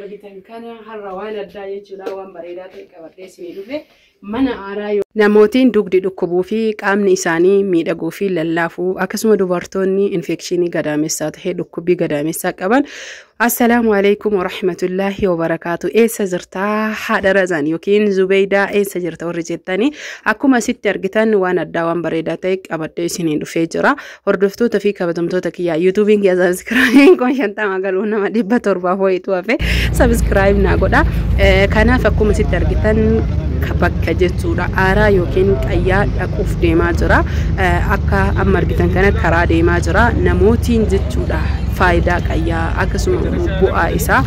Argitan kana har'a waan addaa jechuudha, waan bareedaa ta'e qabadhee isinii dhufe. Mana aaraa namootiin dugdi dhukkubuu fi qaamni isaanii miidhaguu fi lallaafuu, akkasuma dubartoonni infekshinii gadaamessaa ta'ee dhukkubbii gadaamessaa qaban. Assalaamu alaikum warahmatullaahi wabarakaatu. Eessa jirtaa haadha Razaan yookiin Zubeydaa, eessa jirta warri jettanii, akkuma asitti argitan waan addaa, waan bareedaa ta'e qabadhee isinii dhufee jira. Hordoftoota fi kabajamtoota kiyyaa, yuutuubiin kiyya subscribe kun 50 galuu nama 700 wayitu hafe, subscribe naa godha. Kanaaf akkuma asitti argitan bakka jechuudha aaraa yookiin qayyaa dhaquuf deemaa jira. Akka amma argitan kana karaa deemaa jira. Namootiin jechuudha faayidaa qayyaa akkasuma immoo bu'aa isaa.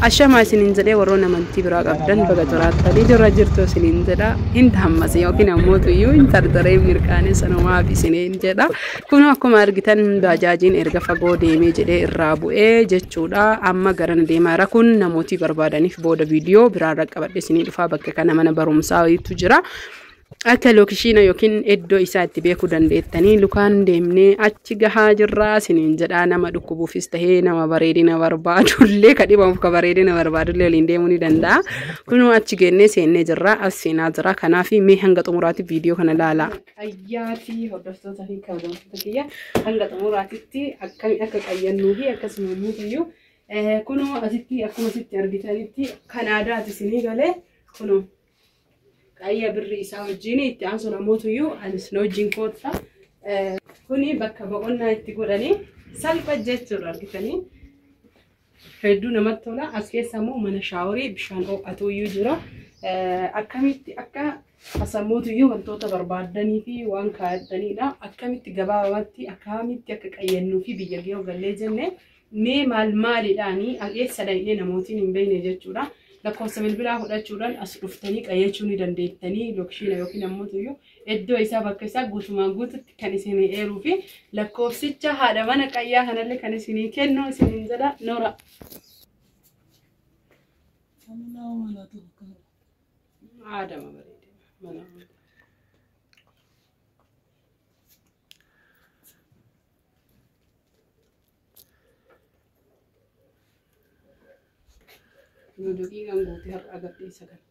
Ashamaa isiniin jedhee, warroon amantii biraa qabdan baga jiraattanii jirra jirtu isiniin jedha. Hin hammase yookiin ammoo iyyuu hin tartaree mirqaanee sanumaaf isiniin jedha. Kun akkuma argitan baajaajiin erga fagoo deemee jedhee irraa bu'ee jechuudha. Amma garana deemaa jira. Kun namootii barbaadaniif booda viidiyoo biraarra qabadhe isinii dhufaa. Bakka kana mana barumsaa wayiitu jira. Akka location yookiin iddoo isaa itti beekuu dandeettanii lukaan deemnee achi gahaa jirraa isiniin jedhaa. Nama dhukkubuufis tahee nama bareedina barbaadullee, ka dhibamuuf ka bareedina barbaadullee waliin deemuu ni danda'a. Kunoo achi geennee seennee jirra, as seenaa jira. Kanaaf mee hanga xumuraatti viidiyoo kana ilaalaa. Ayyaatii hordoftoota fi kabajamtoota kiyya, hanga xumuraatitti akkami akka qayyannuu fi akkasuma immoo kunoo asitti akkuma asitti argitanitti kan aadaati isinii galee, kunoo qayya birri isaa wajjin itti aansu namootuyyuu anis na wajjin kootta. Kuni bakka boqonnaa itti godhanii salpha jechuudha argitanii. Hedduu namatti tola. As keessa immoo mana shaaworii bishaan ho'atu iyyuu jira. Akkamitti akka asamootuyyuu wantoota barbaaddanii fi waan kaa'attanidha. Akkamitti gabaabatti akkamitti akka qayyannuu fi biyya gahuu gallee jenne mee maal maaliidhaanii eessa dhaqnee namootiin hin beekne jechuudha. Lakkoofsa bilbilaa fudhachuudhaan as dhuftanii qayyachuu ni dandeettanii. Location yookiin ammoo iddoo isaa, bakka isaa guutumaan guututti kan isinii eeruu fi lakkoofsicha haadha mana qayyaa kanallee kan isinii kennu isiniin jedha noora. Aadama bareeda. Mana aadaa. Daqiiqaan guutee har'a agarsiisa kana.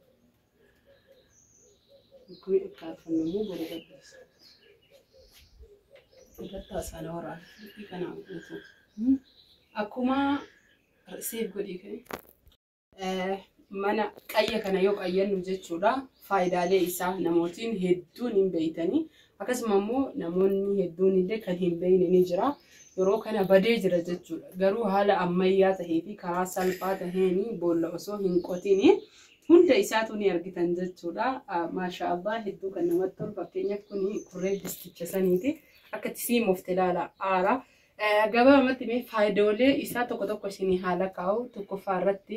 Akkamii akka arfannu immoo boru gadhiisa. Irratti haasaan waraana daqiiqa naa guutuu. Akkuma seef godhii ka'e. Mana qayya kana yoo qayyannu jechuudha, faayidaalee isaa namootiin hedduun hin beeytanii, akkasuma immoo namoonni hedduun illee kan hin beeyne ni jira. Yeroo kana badee jira jechuudha. Garuu haala ammayyaa tahee fi karaa salphaa taheen boolla osoo hin qotin hunda isaatu ni argitan jechuudha. Maasha Allah, hedduu kan namatti tolu. Fakkeenyaaf kuni kurree disticha saniiti. Akka itti siimofte ilaala aara. Gabaabumatti mee faayidaalee isaa tokko tokko isinii haala kaa'u. Tokkoffaa irratti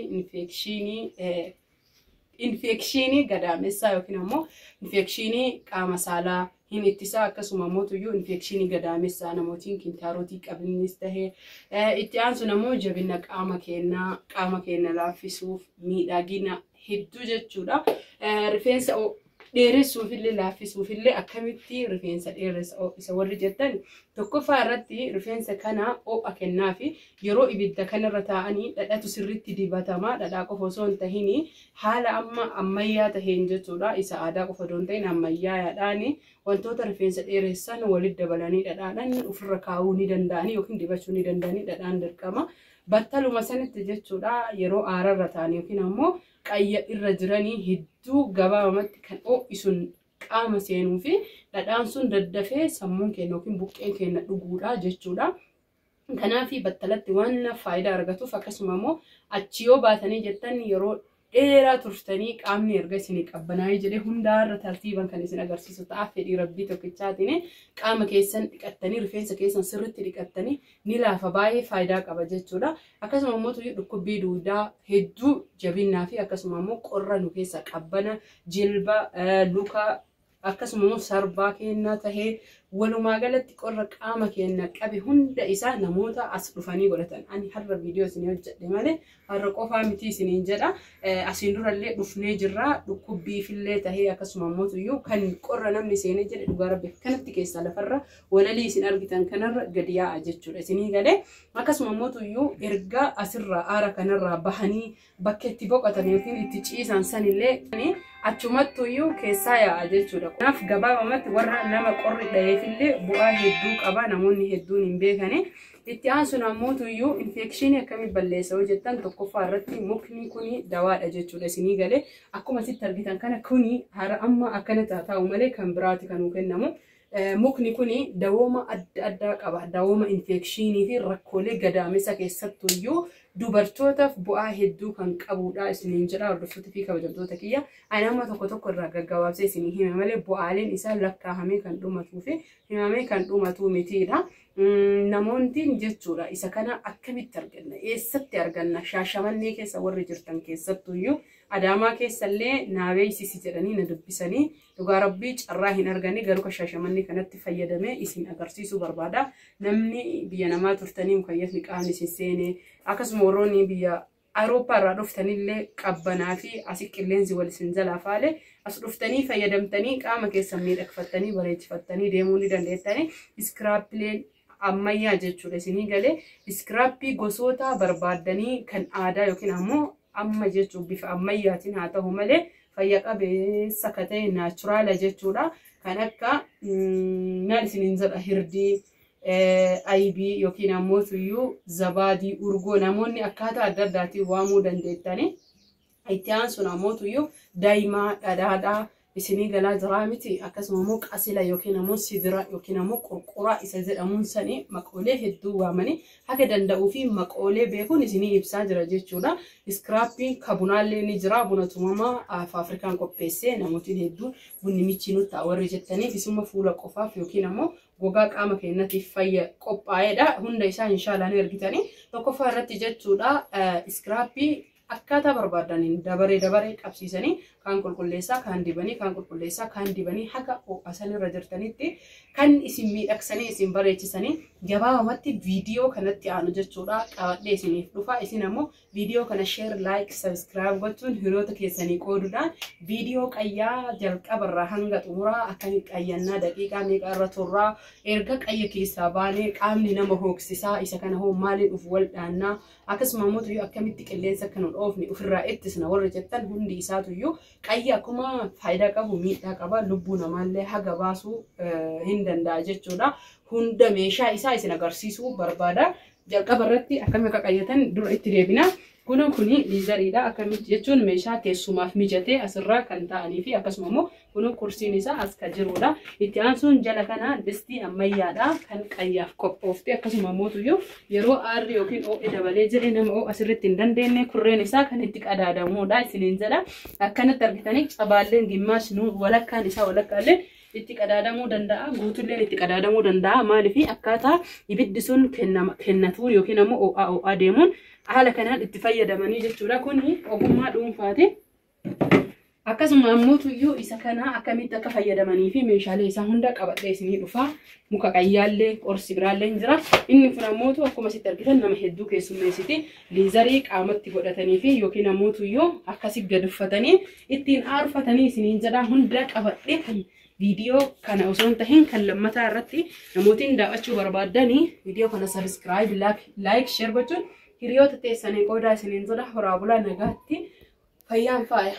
infekshinii gadaamessaa yookiin ammoo infekshinii qaama saalaa hin ittisaa. Akkasuma immoo tuyyuu infekshinii gadaamessaa namootiin kintaarotii qabinis tahee, itti aansuun ammoo jabina qaama keenyaa, qaama keenya laaffisuuf, miidhagina hedduu jechuudha. Rifeensa dheeressuufillee laaffisuufillee. Akkamitti rifeensa dheeressa isa warri jettan, tokkoffaa irratti rifeensa kana ho'a kennaa fi yeroo ibidda kanarra taa'anii dhadhatu sirriitti dibatama. Dhadhaa qofa osoo hin tahin haala amma ammayyaa taheen jechuudha. Isa aadaa qofa osoo hin tahin ammayyaadhaan wantoota rifeensa dheeressan walitti dabalanii dhadhaadhaan ofirra kaa'uu ni danda'anii yookiin dibachuu ni danda'anii. Dhadhaan dirqama battaluma sanitti jechuudha yeroo aararra ta'an yookiin ammoo qayya irra jiranii hedduu gabaabamatti kan ho'isuun qaama seenuu fi dhadhaan sun daddafee sammuun keenya yookiin buqqeen keenya dhuguudha jechuudha. Kanaaf battalatti waan faayidaa argatuuf, akkasuma immoo achi yoo baatanii jettan yeroo dheeraa turtanii qaamni erga isinii qabbanaa'ee jedhee hundaarra tartiiban kan isin agarsiisu ta'a. Fedhii rabbii tokkichaatiin qaama keessan dhiqattanii, rifeensa keessan sirriitti dhiqattanii ni laafa, baay'ee faayidaa qaba jechuudha. Akkasuma immoo dhukkubbii duudaa hedduu jabinnaa fi akkasuma immoo qorra nu keessa qabbana jilba, luka, akkasuma immoo sarbaa kennaa tahee Walumaa galatti qorra qaama keenya qabe hunda isaa namoota as dhufanii godhatan. Ani har'a viidiyoo isinii hojjedhe malee har'a qofaa miti isiniin jedha. Asiin durallee dhufnee jirra. Dhukkubbiifillee tahee akkasuma ammoo kan qorra namni seenee jedhe dhugaa rabbi kanatti keessaa lafarra walalii isin argitan kanarra gadi yaa'a jechuudha. Isinii galee akkasuma ammoo erga asirraa aara kanarraa bahanii bakka itti boqotan yookiin itti ciisan sanillee achumattuyyuu keessaa yaa'a jechuudha. Kanaaf gabaabamatti warra nama qorri dhaheefillee bu'aa hedduu qaba, namoonni hedduun hin beekani. Itti aansuun ammoo infekshinii akkamii balleessa yoo jettan, tokkoffaa irratti mukni kuni dawaadha jechuudha isinii galee. Akkuma asitti argitan kana kuni hara amma akkana taa'u malee kan biraati kan nuu kennamu. Mukni kuni dawooma adda addaa qaba. Dawooma infekshinii fi rakkoolee gadaamessa keessattuyyuu dubartootaaf bu'aa hedduu kan qabudha isiniin jedha, hordoftoota fi kabajamtoota kiyya. Ani amma tokko tokko irraa gaggabaabsee isinii hime malee bu'aaleen isaa lakkaa'amee kan dhumatuu fi himamee kan dhumatu mitiidha. Namoonni jechuudha isa kana akkamitti arganna? Eessatti arganna? Shaashamannee keessa warri jirtan, keessattuyyuu Adaamaa keessallee naa beeksisi jedhanii na dubbisanii, dhugaa rabbii carraa hin arganne, garuu kan Shaashamannee kanatti fayyadamee isin agarsiisuu barbaada. Namni biyya namaa turtanii mukayyafni qaamni isin seenee, akkasuma warroonni biyya Awurooppaa irraa dhuftanillee qabbanaa fi asii qilleensi wal isin jalaa faale, as dhuftanii fayyadamtanii qaama keessan miidhagfattanii bareechifattanii deemuu ni dandeettanii. Scrubileen ammayyaa jechuudha isinii galee. Scrubii gosoota barbaaddanii kan aadaa yookiin ammoo amma jechuun bifa ammayyaatiin haa ta'u malee fayya qabeessa akka ta'e natural jechuudha. Kan akka maal isiniin jedha, hirdii, aybii yookiin ammoo tuyyuu zabaadii, urgoo, namoonni akkaataa adda addaatiin waamuu dandeettanii. Itti aansuun ammoo tuyyuu daa'imaa dhadhaadhaa isinii galaa jiraa miti? Akkasuma immoo qasila yookiin ammoo sidira yookiin ammoo qurquraa isa jedhamuun sanii maqoolee hedduu waamanii haga danda'uu fi maqoolee beekuun isinii ibsaa jira jechuudha. Scrubiin kabunaallee ni jira. Buna tumamaa faafrikaan qopheessee, namootiin hedduu bunni michii nutti warri jettaniif isuma fuula qofaaf yookiin ammoo gogaa qaama keenyatiif fayya qophaa'edha. Hunda isaa inshaallah ni argitanii. Tokkoffaa irratti jechuudha, scrubii akkaataa barbaadaniin dabaree dabaree qabsiisanii kaan qulqulleessaa, kaan dibanii, kaan qulqulleessaa, kaan dibanii, haga ho'a sanirra jirtanitti kan isin miidhagsanii isin bareechisanii. Gabaabumatti viidiyoo kanatti aanu jechuudha qabadhee isiniif dhufa. Isin ammoo viidiyoo kana share, like, subscribe gochuun hiriyoota keessanii qooduudhaan viidiyoo qayyaa jalqabarraa hanga xumuraa akkamii qayyannaa, daqiiqaa meeqa irra turraa, erga qayya keessaa baanee qaamni nama hooksisaa isa kana hoo maaliin uf wal dhaannaa, akkasuma immoo akkamitti qilleensa akka nu dhoofne ofirraa ittisna warri jettan, hundi isaatuyyuu qayya akkuma faayidaa qabu miidhaa qaba, lubbuu namaallee haga baasuu hin danda'a jechuudha. Hunda meeshaa isaa isin agarsiisuu barbaada. Jalqaba irratti akkami akka qayyatan dura itti deebina. Kuni leatheriidha. Akkamitti jechuun meeshaa teessumaaf mijatee asirraa kan ta'anii fi akkasuma immoo kun kursiin isaa as kan jirudha. Itti aansuun jala kana distii ammayyaadha kan qayyaaf qophoofte, akkasuma immoo yeroo aarri yookiin ho'i dabalee jedhe nama ho'a asirratti hin dandeenye kurreen isaa kan itti qadaadamudha isiniin jedha. Akkanatti argitanii cabaalleen gimmaas walakkaan isaa walakkaallee itti qadaadamuu danda'a, guutulleen itti qadaadamuu danda'a. Maaliif akkaataa ibiddi sun kennatuun yookiin ammoo ho'aa ho'aa deemuun haala kanaan itti fayyadamanii jechuudha. Kuni ogummaa dhuunfaati. Akkasuma ammoo tuyyuu isa kana akkamitti akka fayyadamanii fi meeshaalee isaa hunda qabadhee isinii dhufa. Muka qayyaallee qorsi biraallee hin jira. Inni kun ammoo akkuma asitti argitan nama hedduu keessummeessiti. Leatherii qaamatti godhatanii fi yookiin ammoo tuyyuu akkasi gad uffatanii ittiin aarfatanii isiniin jedha. Hunda qabadhee kan viidiyoo kana osoo hin tahin kan lammataa irratti namootiin daawwachuu barbaaddanii viidiyoo kana subscribe, like, share gochuun hiriyoota teessanii qoodaa isiniin jedha. Horaa bulaa, nagaatti, fayyaan faaya.